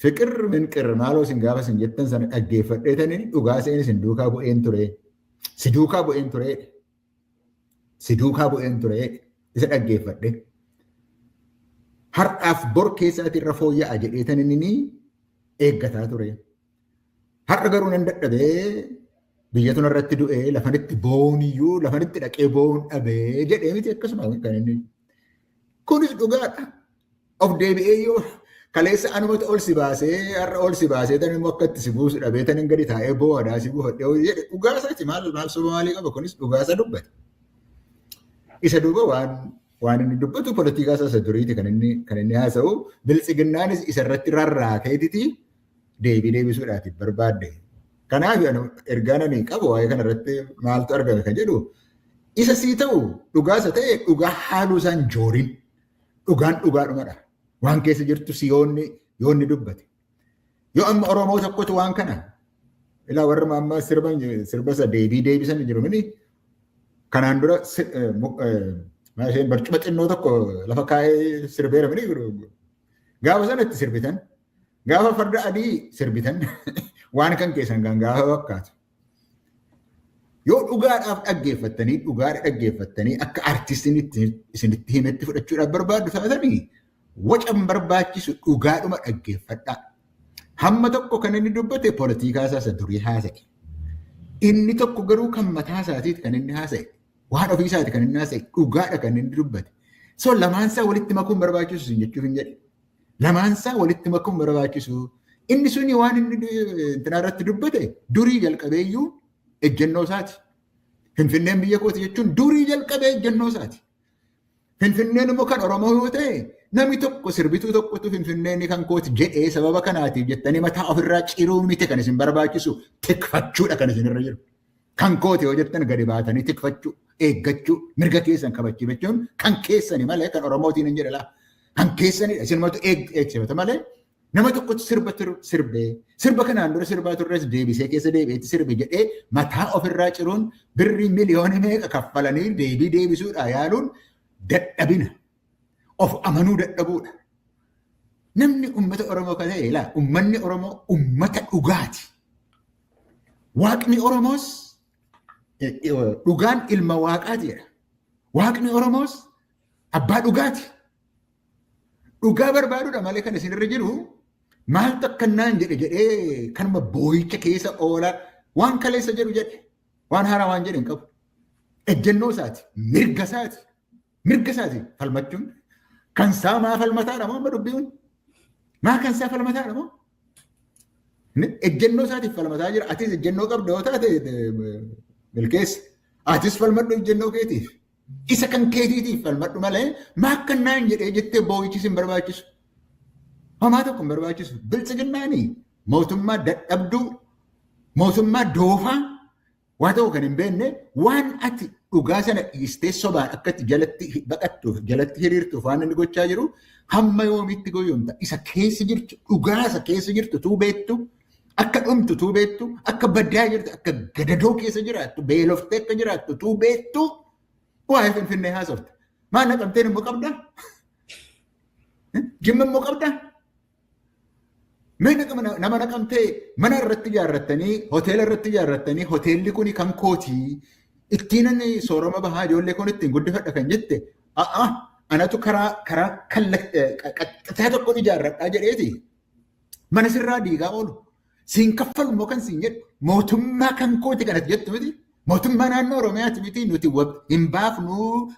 Fiqir minqir maaloo isin gaafa isin jettan sana dhaggeeffadheetaniin dhugaa seen isin duukaa bu'een ture. Si duukaa bu'een ture. Si duukaa bu'een ture. Isa dhaggeeffadhe. Har'aaf bor keessaati irra fooyya'a jedheetaniin eeggataa ture. Har'a garuu nan dadhabee, biyyatu narratti du'ee, lafanitti booniyyuu lafanitti dhaqee boon dhabee jedhee miti akkasuma kan inni. Kunis dhugaadha. Of deebi'ee yoo kaleessa anumatu ol si baasee, har'a ol si baasee tan immoo akka itti si buusu dhabee tan gadi taa'ee boo'aadhaa si buufadhee hoo jedhe, dhugaa isaati. Maal maal soba maalii qaba? Kunis dhugaa isa dubbate. Isa duuba waan inni dubbatu politikaa isaa isa duriiti kan inni haasa'u. Biltsiginnaanis isa irratti rarraateetiti deebii deebisuudhaatiif barbaadde. Kanaaf ergaan ani qabu waa'ee kana irratti maaltu argame kan jedhu, isa sii ta'u dhugaa isa ta'e dhugaa haaluu isaan joorin, dhugaan dhugaadhumadha. Waan keessa jirtu si yoonni dubbate. Yoo amma Oromoo tokkotu waan kana ilaa, warra amma sirba sirba isa deebii deebisan jiru mini, kanaan dura isheen barcuma xinnoo tokko lafa kaa'ee sirbeera mini, gaafa sana itti sirbitan, gaafa farda adii sirbitan, waan kan keessan kan gaafa fakkaatu. Yoo dhugaadhaaf dhaggeeffattanii, dhugaadha dhaggeeffattanii, akka artistiin isinitti himetti fudhachuudhaaf barbaaddu taatanii, wacan barbaachisu, dhugaadhuma dhaggeeffadhaa. Hamma tokko kan inni dubbate poolitikaa isaa isa durii haasa'e. Inni tokko garuu kan mataa isaatiiti kan inni haasa'e. Waan ofii isaati kan inni haasa'e, dhugaadha kan inni dubbate. So lamaansaa walitti makuun barbaachisu isin jechuuf hin jedhe. Lamaansaa walitti makuun barbaachisu. Inni suni waan inni intinaa irratti dubbate durii jalqabeeyyuu ejjennoo isaati. Finfinneen biyya kooti jechuun durii jalqabee ejjennoo isaati. Finfinneen immoo kan Oromoo yoo ta'e, namni tokko sirbituu tokkotu Finfinneen kan kooti jedhee sababa kanaatiif jettanii mataa ofirraa ciruu miti kan isin barbaachisu, tikfachuudha kan isin irra jiru. Kan kooti yoo jettan gadi baatanii tikfachuu, eeggachuu, mirga keessan kabachiifachuun kan keessani malee kan Oromootiin hin jedhe laa. Kan keessanidha. Isinumatu eegsifata malee nama tokkotu sirba sirbee, sirba kanaan dura sirbaa turres deebisee keessa deebi'eetti sirbe jedhee mataa ofirraa ciruun, birrii miliyoona meeqa kaffalanii deebii deebisuudhaa yaaluun dadhabina. Of amanuu dadhabuudha. Namni uummata Oromoo kan ta'e ilaa, uummanni Oromoo uummata dhugaati. Waaqni Oromoos dhugaan ilma waaqaati jedha. Waaqni Oromoos abbaa dhugaati. Dhugaa barbaaduudha malee kan isin irra jiru maaltu akkannaan jedhe jedhee kanuma boo'icha keessa oola. Waan kaleessa jedhu jedhe, waan haaraa waan jedhe hin qabu. Ejjennoo isaati, mirga isaati, mirga isaati falmachuun kan isaa. Maa falmataadha moo amma dubbiin maa kan isaa falmataadha moo ejjennoo isaatiif falmataa jira? Atis ejjennoo qabda yoo taate, milkeessa. Atis falmadhu ejjennoo keetiif. Isa kan keetiitiif falmadhu malee maa akkannaan jedhee jettee boo'ichis hin barbaachisu. Homaa tokko hin barbaachisu. Biltsiginnaanii mootummaa dadhabduu, mootummaa doofaa, waa ta'u kan hin beekne, waan ati dhugaa sana dhiistee sobaan akkatti jalatti baqattuuf, jalatti hiriirtuuf waan inni gochaa jiru, hamma yoomiitti goyoomta? Isa keessa jirtu, dhugaa isa keessa jirtu tuu beektu, akka dhumtu tuu beektu, akka baddaa jirtu, akka gadadoo keessa jiraattu, beeloftee akka jiraattu tuu beektu, waa'ee Finfinnee haasofta. Maal, Naqamteen immoo qabda? Jimma immoo qabda? Mee nama Naqamtee mana irratti ijaarrattanii, hoteela irratti ijaarrattanii, hoteelli kun kan kootii, ittiin inni soorama bahaa, ijoollee kun ittiin guddifadha kan jette, a'a, anatu karaa qaxxitaa tokkoon ijaarradhaa jedheeti mana sirraa diigaa oolu. Siin kaffalu immoo kan siin jedhu mootummaa kan kooti kanatti jettu miti. Mootummaa naannoo Oromiyaati miti, nuti hin baafnu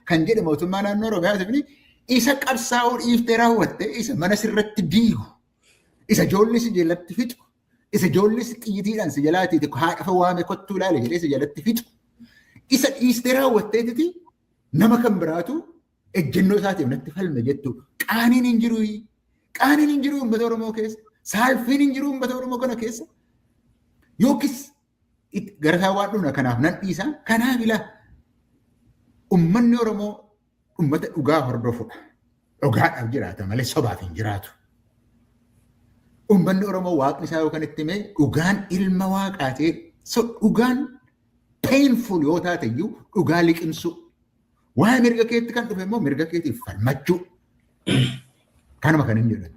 kan jedhe mootummaa naannoo Oromiyaati miti. Isa qabsaa'uu dhiiftee raawwatte, isa mana sirratti diigu, isa ijoolli si jalatti fixu, isa ijoolli si xiyyiitiidhaan si jalaatiiti haadha waame kottuu ilaale jedhee si jalatti fixu. Isa dhiistee raawwatteetiti nama kan biraatu ejjennoo isaatiif natti falme jettu, qaaniin hin jiru. Qaaniin hin jiru uummata Oromoo keessa. Saalfiin hin jiru uummata Oromoo kana keessa. Yookiis gara isaa waan dhufna, kanaaf nan dhiisa. Kanaaf ilaa, uummanni Oromoo uummata dhugaa hordofudha. Dhugaadhaaf jiraata malee sobaaf hin jiraatu. Uummanni Oromoo waaqni isaa yookaan itti himee dhugaan ilma waaqaa ta'e, so dhugaan painful yoo taate iyyuu dhugaa liqimsuu. Waa'ee mirga keetti kan dhufe immoo mirga keetiif falmachuu. Kanuma kan hin jedhan.